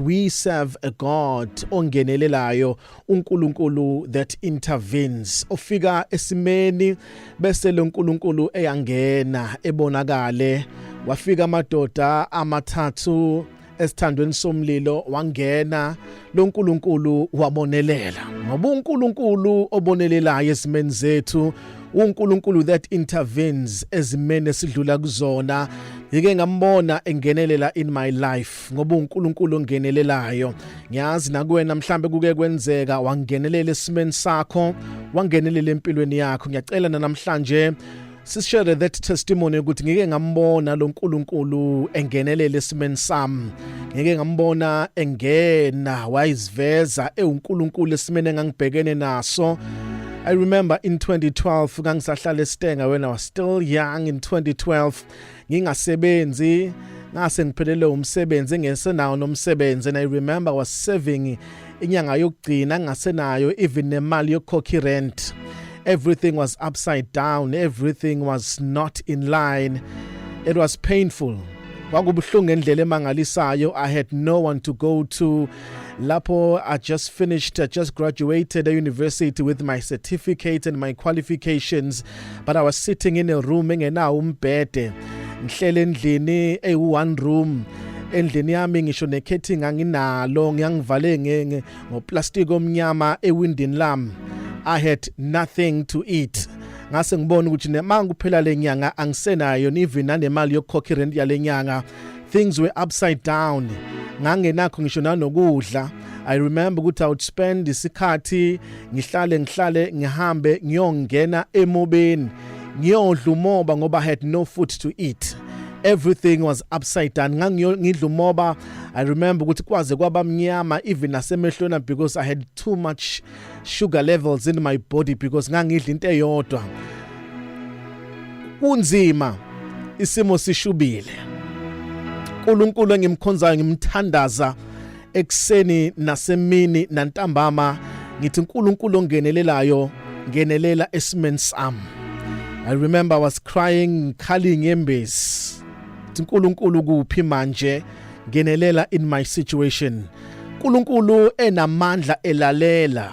We serve a God ongenelelayo, uNkulunkulu that intervenes, ofika esimeni bese lo nkulunkulu eyangena ebonakale. Wafika amadoda amathathu esithandweni somlilo, wangena lo nkulunkulu wabonelela, ngoba uNkulunkulu obonelelayo ezimeni zethu, uNkulunkulu that intervenes ezimeni esidlula kuzona. Ngike ngambona engenelela in my life, ngoba uNkulunkulu ongenelelayo. Ngiyazi nakuwena mhlambe kuke kwenzeka wangenelela esimeni sakho, wangenelela empilweni yakho. Ngiyacela namhlanje sishare that testimony ukuthi ngike ngambona lo nkulunkulu engenelela esimeni sami, ngike ngambona engena wayiziveza ewuNkulunkulu esimeni engangibhekene naso. I remember in 2012 ngangisahlala eStenga when I was still young. In 2012 ngingasebenzi, ngase ngiphelele umsebenzi, ngesenawo nomsebenzi, and I remember I was serving inyanga yokugcina, ngasenayo even nemali yokukhokha irent. Everything was upside down, everything was not in line. It was painful, kwakubuhlungu ngendlela emangalisayo. I had no one to go to lapho. I just graduated a university with my certificate and my qualifications, but I was sitting in a room engenawo umbhede, ngihlele endlini ewu one room endlini yami, ngisho nekhethini anginalo, ngiyangivale ngoplastic omnyama ewindini lami. I had nothing to eat. Ngase ngibona ukuthi nema kuphela lenyanga angisenayo even nanemali yokukhokha irent yalenyanga. Things were upside down, ngangenakho ngisho nanokudla. I remember ukuthi I would spend isikhathi ngihlale ngihambe ngiyongena emobeni ngiyodla umoba, ngoba I had no food to eat. Everything was upside down. Ngangiyongidla umoba. I remember ukuthi kwaze kwaba mnyama even nasemehlweni because I had too much sugar levels in my body because ngangidla into eyodwa. Kunzima, isimo sishubile. uNkulunkulu engimkhonzayo, ngimthandaza ekseni nasemini nantambama, ngithi, "uNkulunkulu ongenelelayo, ngenelela esimeni sami." I remember I was crying, ngikhala inyembezi, uNkulunkulu kuphi manje? Ngenelela in my situation. uNkulunkulu enamandla elalela.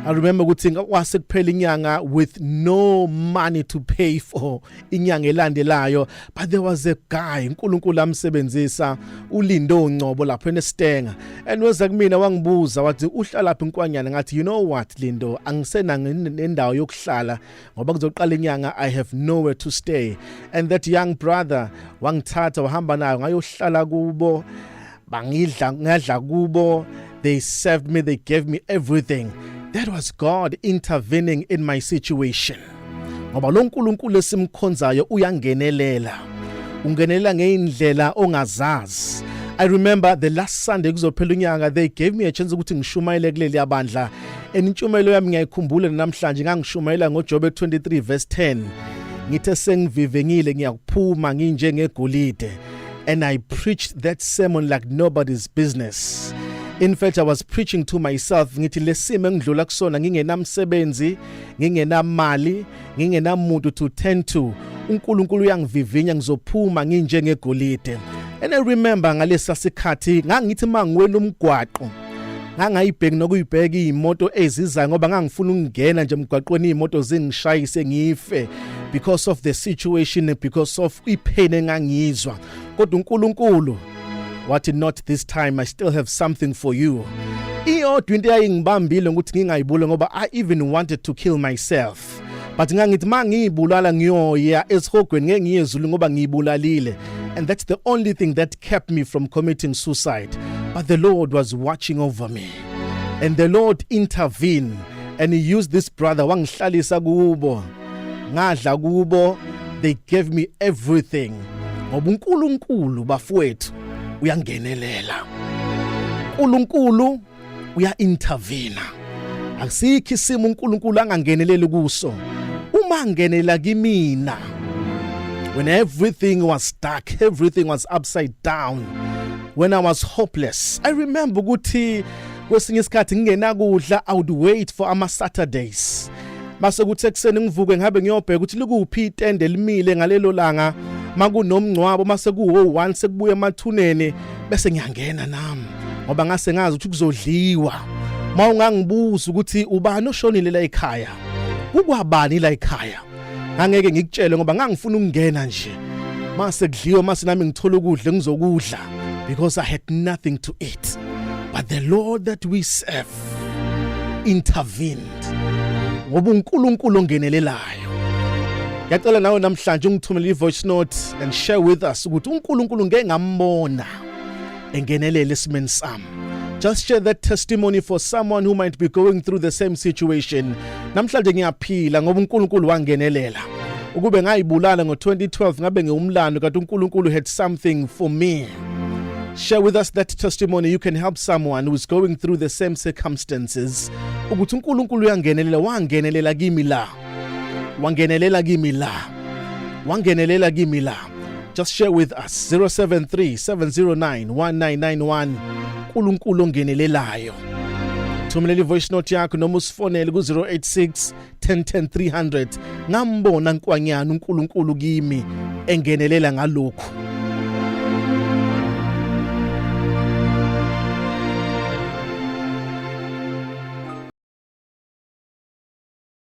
I remember ukuthi kwase kuphela inyanga with no money to pay for inyanga elandelayo, but there was a guy uNkulunkulu amsebenzisa, uLindo Ngcobo lapha eStenga, and weza kumina wangibuza wathi, "Uhlala lapha inkwanyana?" Ngathi, "You know what, Lindo, angisena nendawo yokuhlala ngoba kuzoqala inyanga, I have nowhere to stay." And that young brother wangithatha wahamba nayo, ngayohlala kubo, bangidla, ngadla kubo. They served me, they gave me everything. That was God intervening in my situation, ngoba lo nkulunkulu esimkhonzayo uyangenelela, ungenelela ngeindlela ongazazi. I remember the last Sunday kuzophela unyaka, they gave me a chance ukuthi ngishumayele kuleli yabandla, and intshumayelo yami ngiyayikhumbula namhlanje. Ngangishumayela ngoJobe 23 verse 10, ngithe, "Sengivivengile, ngiyakuphuma nginjengegolide." And I preached that sermon like nobody's business. In fact, I was preaching to myself, ngithi lesimo engidlula kusona, ngingenamsebenzi, ngingenamali, ngingenamuntu to tend to, uNkulunkulu uyangivivinya, ngizophuma nginjengegolide. And I remember ngalesa sikhathi ngangithi mangiwela umgwaqo ngangayibheki nokuyibheka imoto ezizayo, ngoba ngangifuna ukungena nje emgwaqweni, imoto zingishayise ngife, because of the situation, because of ipain engangizwa. Kodwa uNkulunkulu wathi, "Not this time, I still have something for you." Iyodwa into eyayingibambile ukuthi ngingayibula, ngoba I even wanted to kill myself, but ngangithi mangiyibulala ngiyoya esihogweni, ngeke ngiye ezulu ngoba ngiyibulalile, and that's the only thing that kept me from committing suicide. But the Lord was watching over me, and the Lord intervened, and he used this brother, wangihlalisa kubo, ngadla kubo. They gave me everything, ngoba uNkulunkulu, bafowethu, uyangenelela. uNkulunkulu uya intervene. Akusikho isimo uNkulunkulu angangeneleli kuso. Uma ngenela kimina when everything was dark, everything was upside down, when I was hopeless. I remember ukuthi kwesinye isikhathi ngingenakudla, I would wait for ama Saturdays, mase kuthi ekseni ngivuke ngihambe ngiyobheka ukuthi likuphi itende limile ngalelo langa makunomngcwabo, mase kuwo 1 sekubuya emathuneni, bese ngiyangena nami, Ngoba ngase ngazi ukuthi kuzodliwa. Mawungangibuza ukuthi ubani oshonile la ekhaya, kukwabani la ekhaya, ngangeke ngikutshele ngoba ngangifuna ukungena nje mase kudliwa, mase nami ngithola ukudla engizokudla, because I had nothing to eat. But the Lord that we serve intervened, ngoba uNkulunkulu ongenelelayo. Ngiyacela nawe namhlanje ungithumele i-voice note and share with us ukuthi uNkulunkulu ngeke ngambona engenelela esimeni sami. Just share that testimony for someone who might be going through the same situation. Namhlanje ngiyaphila ngoba uNkulunkulu wangenelela. Ukube ngayibulala ngo-2012 ngabe ngiwumlando, kanti uNkulunkulu had something for me. Share with us that testimony. You can help someone who's going through the same circumstances ukuthi uNkulunkulu uyangenelela. Wangenelela kimi la, wangenelela kimi la, wangenelela kimi la. Just share with us, 073 709 1991. uNkulunkulu ongenelelayo. Thumelela i-voice note yakho noma usifonele ku-086 10 10 300. Ngambona nkwanyana uNkulunkulu kimi engenelela ngalokhu.